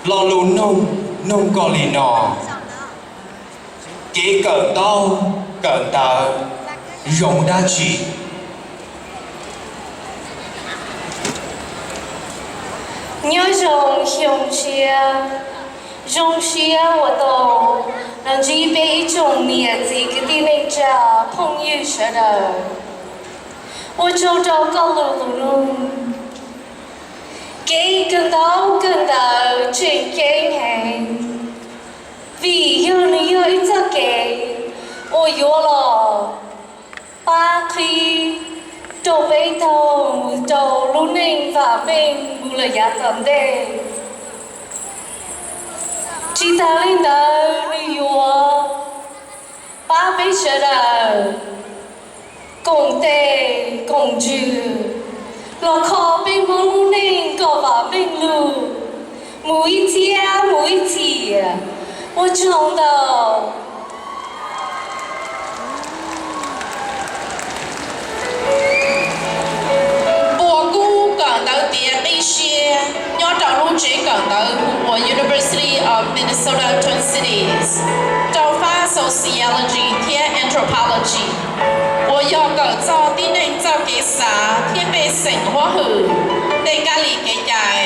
Lo lus nug nug koj li no: Kev kawm ntaub kawm ntawv zoo dab tsi? Nyob zoo xyoo tshiab, zoo siab uas tau los ntsib peb ib tsoom niam txiv kwv tij neej tsa phooj ywg sawv daws. Ua tsaug rau koj lus lus nug. Kev kawm ntaub kawm ntawv tseem ceeb heev, vim yog nws yog ib txoj kev uas yuav los pab qhib rau peb taug mus rau lub neej vam meej mus lawm yav tom ntej. Tsis tas li ntawd, nws yuav pab peb sawv daws koom tes koom ntsws los kho peb Hmoob lub neej kom vam meej lug mus ib txhiab mus ib txhis. Ua tsaug ntau. Puas kub kawm ntawv tiav qib siab nyob rau lub tsev kawm ntawv hu ua University of Minnesota Twin Cities, rau fab Sociology thiab Anthropology, uas yog kawm txog tib neeg txoj kev xav thiab pej xeem huab hwm, tej kab li kev cai.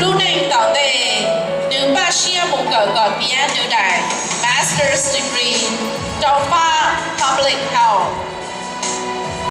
Lub neej tom ntej, nws npaj siab mus kawm kom tiav nws daim master's degree rau fab Public Health.